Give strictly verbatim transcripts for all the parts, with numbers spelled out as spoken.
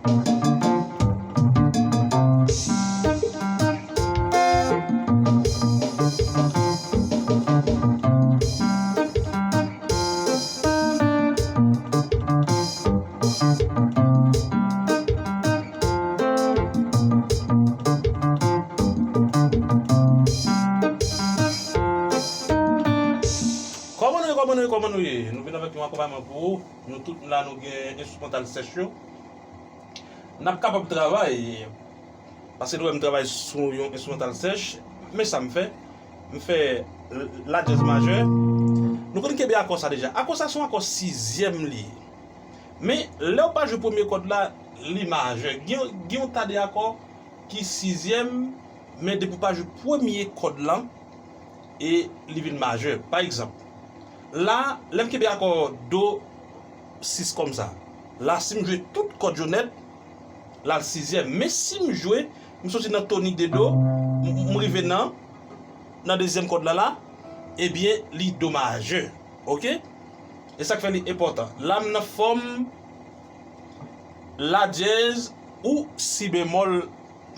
Kòman nou ye, kòman nou ye, kòman nou ye? Nou vin avèk yon akonpayman pou ou. Nou tout la, nou gen enstrimantal sèch yo. N ap kapab travay, paske nou wè m travay sou yon enstrimantal sèch. Men sa m fè, m fè l-, la dyèz majè. Nou konn kenbe akò sa deja. Akò sa se yon akò sizyèm li ye. Men lè w pa jwe premye kòd la, li majè. Gen, gen yon ta de akò ki sizyèm, men depi w pa jwe premye kòd lan, e li vin majè. Pa egzanp, la, lè m kenbe akò do sis kòmsa, la, si m jwe tout kòd yo nèt, la, l sizyèm. Men si m jwe, m soti nan tonik de do, m, m rive nan, nan dezyèm kòd la, la, ebyen, li do majè. Oke? E sa k fè li enpòtan. La, m nan fòm la dyèz ou si bemòl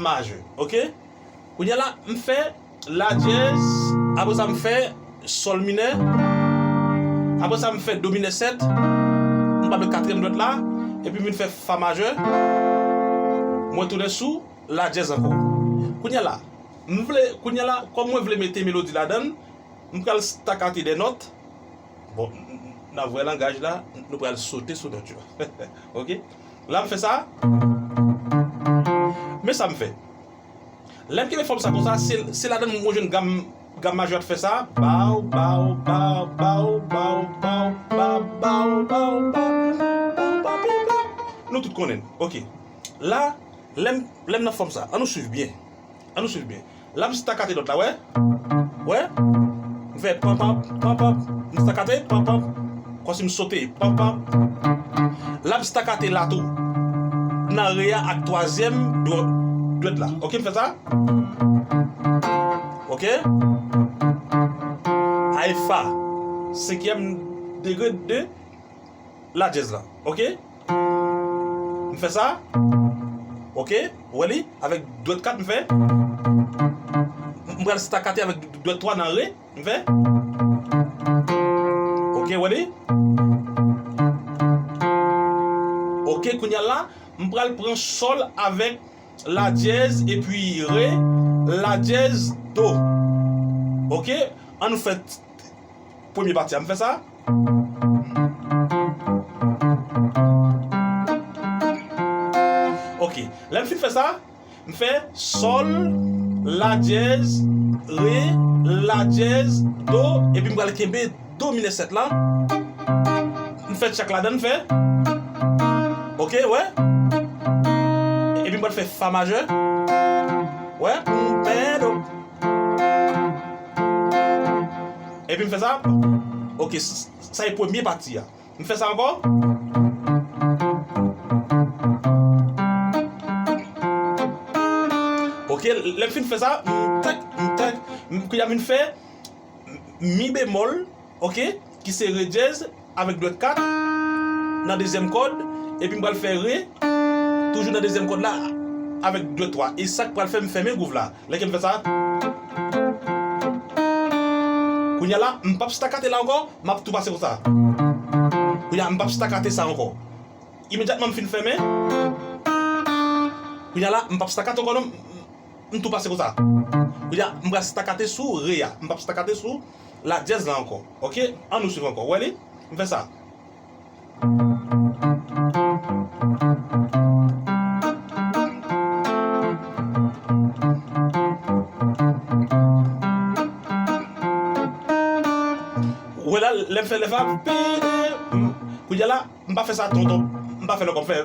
majè. Oke? Kounye a la, m fè la dyèz, apre sa, m fè sòl minè, apre sa, m fè do minè sèt, m pa met katriyèm dwèt la, epi m vin fè fa majè, mwen tounen sou la dyèz ankò. Kounye a la, m vle, kounye a la, kòm mwen vle mete melodi ladan l, m pral stakate de nòt. Bon, n, n, nan vrè langaj la, nou pral sote sou nòt yo. Oke? La, m fè sa. Men sa m fè. Lè m kenbe fòm sa konsa, se, se ladan m jwenn gam, gam majè a t fè sa. Baw, baw, baw, baw, baw, baw, baw, baw, baw, baw, baw, baw, baw, baw. Nou tout konnen l. Oke. La, lè m, lè m nan fòm sa, ann nou swiv byen. Ann nou swiv byen. La, m stakate nòt la, wè? Wè? M fè panp, panp, panp, panp. M stakate, panp, panp. Kòmsi m sote, panp, panp. La, m stakate la tou. Nan re a ak twazyèm dwèt, dwèt la. Oke, m fè sa? Oke? Ay fa. Senkyèm degre de la dyèz la. Oke? M fè sa. Oke? Ou wè li? Avèk dwèt kat m fè. M pral stakate avèk dwèt twa nan re. M fè. Oke, ou wè li? Oke, kounye a la, m pral pran sòl avèk la dyèz epi re, la dyèz, do. Oke? Ann nou fè t-, t-, premye pati a. M fè sa. Oke. Lè m fin fè sa, m fè sòl, la dyèz, re, la dyèz, do, epi m pral kenbe do minè sèt la. M fè tchak ladan l, m fè. Oke, wè. Epi m pral fè fa majè. Wè. Epi m fè sa. Oke, s-, sa e premye pati a. M fè sa ankò. Oke, lè m fin fè sa, m tak, m tak, m, kounye a m vin fè mi bemòl, oke, ki se re dyèz avèk dwèt kat nan dezyèm kòd, epi m pral fè re toujou nan dezyèm kòd la avèk dwèt twa. E sa k pral fè m fèmen gwouv la. Lè ke m fè sa, kounye a la, m p ap stakate la ankò, m ap tou pase konsa. Kounye a, m p ap stakate sa ankò. Imedyatman m fin fèmen, kounye a la, m p ap stakate ankò non, m, m tou pase konsa. Kounye a, m pral stakate sou re a, m p ap stakate sou la dyèz la ankò. Oke? Ann nou swiv ankò. Ou wè li? M fè sa. Ou wè la, lè m fè lè fa, kounye a la, m pa fè sa tonton, m pa fè lòkò, m fè.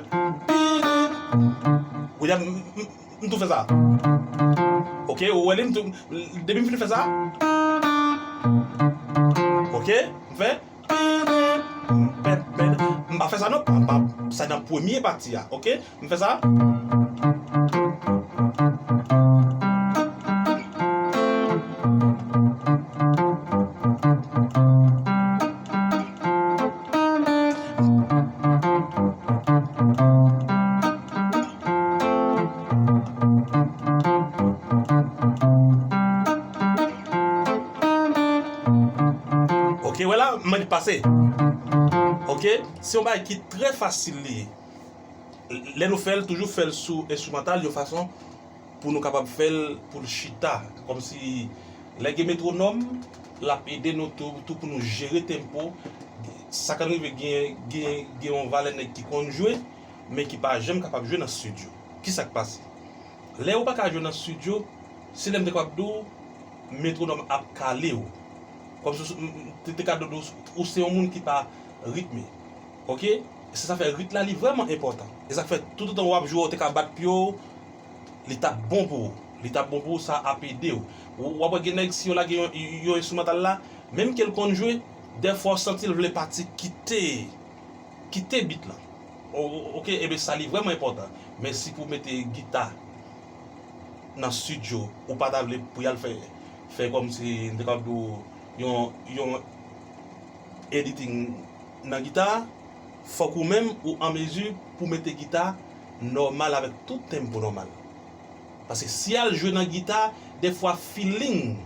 Kounye a, m, m, m tou fè sa. Oke, ou wè li, m tou, depi m fin fè sa. Oke, m fè. M pa fè sa non, pa, pa, sa nan premye pati a, oke? M fè sa. Se, ok, se yon bagay ki trè fasil li ye. Lè nou fè l, toujou fè l sou enstrimantal yon fason pou nou kapab fè l pou l chita. Kòmsi lè gen metwonòm, l ap ede nou tou, tou pou nou jere tempo. Sa konn rive gen, gen, gen yon valè nèg ki konn jwe, men ki pa janm kapab jwe nan estidyo. Kisa k pase? Lè ou pa ka jwe nan estidyo, se lè m te kapab di w, metwonòm ap kale w. Kòmsi w, m, m, te, te ka di w, ou se yon moun ki pa ritme. Ok? Se sa fè rit la li vrèman enpòtan. E sa k fè toutotan w ap jwe, w te ka bat pye w, li t ap bon pou ou. Li t ap bon pou ou, sa ap ede w. W, w ap wè gen nèg si yo lage yon, yon enstrimantal la, menm ke l konn jwe, dèfwa w santi l vle pati kite, kite bit la. O, o, ok, ebyen sa li vrèman enpòtan. Men si pou mete gita nan estidyo, ou pa ta vle pou y al fè, fè kòmsi, m te kapab di w, yon, yon editing nan gita, fòk ou menm ou an mezi pou mete gita nòmal avèk tout tempo nòmal. Paske si y al jwe nan gita, dèfwa feeling,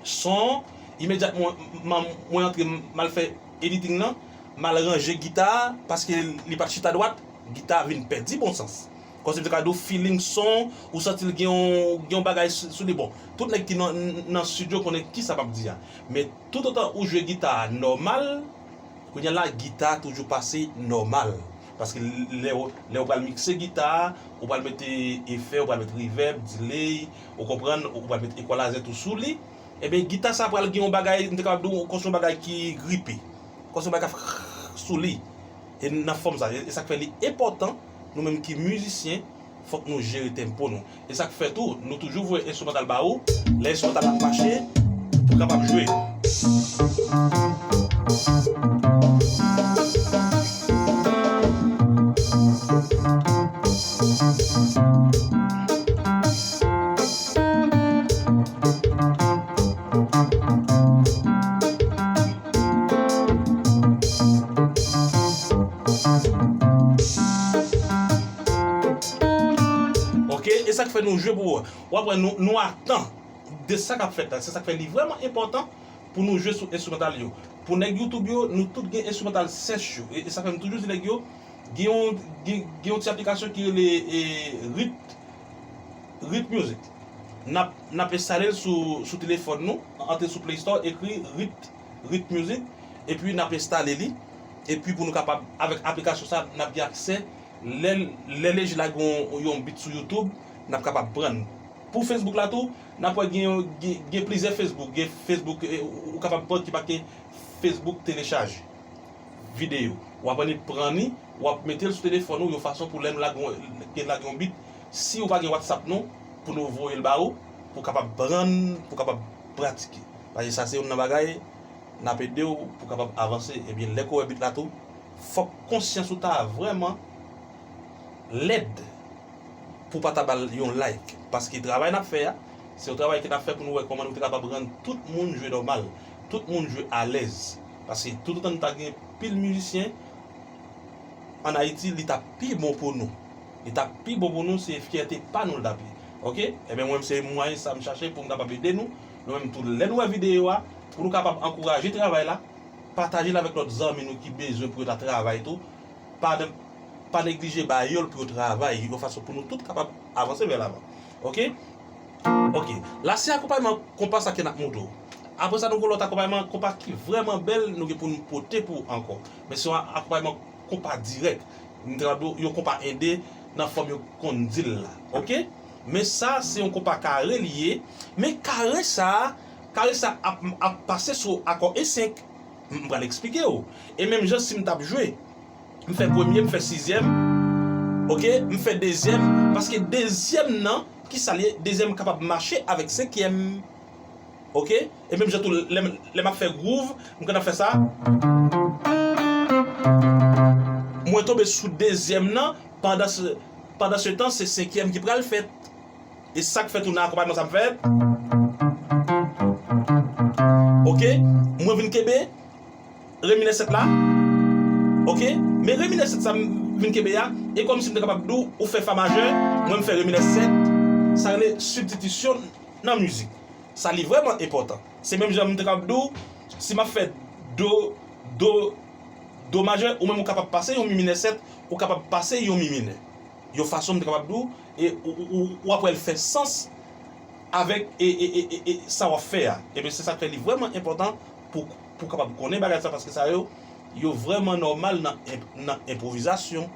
son, imedyatman mwen, mwen antre, m al fè editing nan, m al ranje gita a, paske li pa t chita dwat, gita a vin pèdi bon sans. Kòmsi m te ka di w feeling son, ou santi l gen yon, gen yon bagay sou, sou li. Bon, tout nèg ki nan, nan estidyo konnen kisa m ap di a. Men toutotan ou jwe gita a nòmal, kounye a la, gita a toujou pase nòmal. Paske lè w, lè w pral mikse gita a, ou pral mete efè, ou pral mete reverb, delay, ou konprann, ou pral mete equalizer tou sou li. Ebyen, gita sa pral gen yon bagay, m te kapab di w, kòmsi yon bagay ki gripe. Kòmsi yon bagay k ap sou li. E nan fòm sa, e, e sa k fè li enpòtan, nou menm ki mizisyen, fòk nou jere tempo nou. E sa k fè tou, nou toujou voye enstrimantal ba ou, lè enstrimantal la ap mache, pou w kapab jwe. Ok, e sa k fè nou jwe pou ou. W ap wè nou, nou atan de sa k ap fèt la. Se sa k fè li vrèman enpòtan pou nou jwe sou enstrimantal yo. Pou nèg YouTube yo, nou tout gen enstrimantal sèch yo. E, e sa fè m toujou di nèg yo, gen yon, gen, gen yon ti aplikasyon ki rele, e, Rit, Rit Music. N ap, n ap enstale l sou, sou telefòn nou, antre sou Play Store, ekri Rit, Rit Music, epi n ap enstale li. Epi pou nou kapab, avèk aplikasyon sa, n ap gen aksè, lè, lè Leji lage yon, yon beat sou YouTube, n ap kapab pran l. Pou Facebook la tou, n ap wè gen, gen, gen plizyè Facebook. Gen Facebook, e, ou, ou kapab pran ki make Facebook Télécharger vidéo. W ap annik pran li, w ap mete l sou telefòn ou yon fason pou lè nou lage yon, gen lage yon beat, si ou pa gen WhatsApp nou, pou nou voye l ba ou, pou kapab pran, pou kapab pratike. Paske sa se youn nan bagay, n ap ede w pou kapab avanse. Ebyen, lè ke w wè beat la tou, fòk konsyans ou ta vrèman lèd pou w pa ta ba l yon like. Paske travay n ap fè a, se yon travay ke n ap fè pou nou wè kòman nou te kapab rann tout moun jwe nòmal, tout moun jwe alèz. Paske toutotan nou ta gen pil mizisyen ann Ayiti, li t ap pi bon pou nou. Li t ap pi bon pou nou, se fyète pa nou l t ap ye. Ok? Ebyen, mwen, se mwayen sa m chache pou m kapab ede nou. Nou menm tou, lè nou wè videyo a, pou nou kapab ankouraje travay la, pataje l avèk lòt zanmi nou ki bezwen pou yo ta travay tou. Pa, pa neglije ba yo l pou yo travay, yon fason pou nou tout kapab avanse vè lavan. Ok? Ok. La, se akonpayman konpa sa ke n ap montre w. Apre sa, nou gen lòt akonpayman konpa ki vrèman bèl, nou gen pou n pote pou w ankò. Men se yon akonpayman konpa dirèk. M te ka di w, yon konpa ende nan fòm yo konn di l la. Ok? Men sa, se yon konpa kare li ye. Men kare sa, kare sa ap, ap pase sou akò E senk. M, m pral eksplike w. E menm jan si m t ap jwe, m fè premye, m fè sizyèm. Ok? M fè dezyèm. Paske dezyèm nan, ki sa l ye? Dezyèm kapab mache avèk senkyèm. Ok? E menm jan tou, lè, lè m ap fè groove, m konn ap fè sa. Mwen tonbe sou dezyèm nan, pandan se, pandan se tan, se senkyèm ki pral fèt. E sa k fè tou nan akonpayman sa m fè. Ok? Mwen vin kenbe re minè sèt la. Ok? Men re minè sèt sa m vin kenbe a, e kòmsi m te kapab di w, ou fè fa majè, mwen m fè re minè sèt. Sa rele sibstitisyon nan mizik. Sa li vrèman enpòtan. Se menm jan m te kapab di w, si m ap fè do, Do, do majè, ou menm ou kapab pase yon mi minè sèt, ou kapab pase yon mi minè. Yon fason m te kapab di w, e ou, ou, ou, ou ap wè l fè sans avèk e, e, e, e, e sa w ap fè a. Ebyen, se sa k fè li vrèman enpòtan pou, pou w kapab konnen bagay sa, paske sa yo, yo vrèman nòmal nan enp-, nan enpwovizasyon.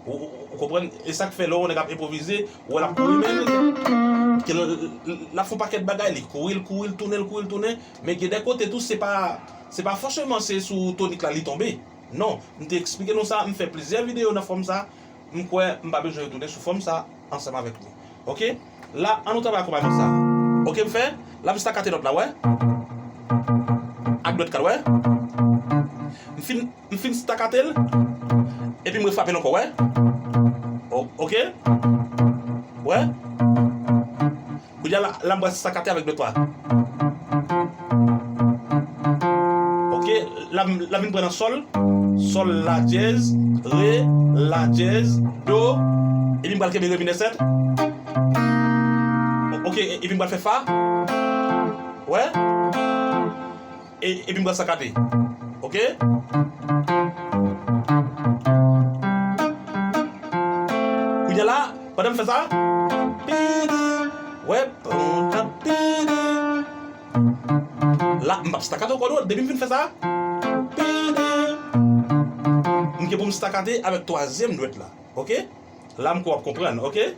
Ou, ou, ou konprann? E sa k fè lè w wè yon nèg ap enpwovize, ou wè l ap kouri, men l, l, l ap fè yon pakèt bagay, li kouri, l kouri, l tounen, l kouri, l tounen. Men gen de kote tou, se pa, se pa fòseman se sou tonik la li tonbe. Non, m te eksplike nou sa, m fè plizyè videyo nan fòm sa, m kwè m pa bezwen retounen sou fòm sa ansanm avèk nou. Oke? La, an nou travay akonpayman sa. Oke, m fè, la m stakate nòt la, wè? Ak dwèt kat, wè? M fin, m fin stakate l, epi m refrape l ankò, wè? O-, oke? Wè? Kounye a la, la m pral stakate avèk dwèt dwat. Oke, la m, la m vin pran nan sòl. Sòl, la dyèz, re, la dyèz, do. Epi m pral kenbe re minè sèt. Oke, e- epi m pral fè fa. Wè? E, epi m pral sakate. Oke? Kounye a la, pandan m fè sa, pidi, wè, pon, ta, pidi. La, m p ap sakate ankò non. Depi m fin fè sa, pidi, m gen pou m sakate avèk twazyèm dwèt la. Oke? La, m kwè w ap konprann, oke?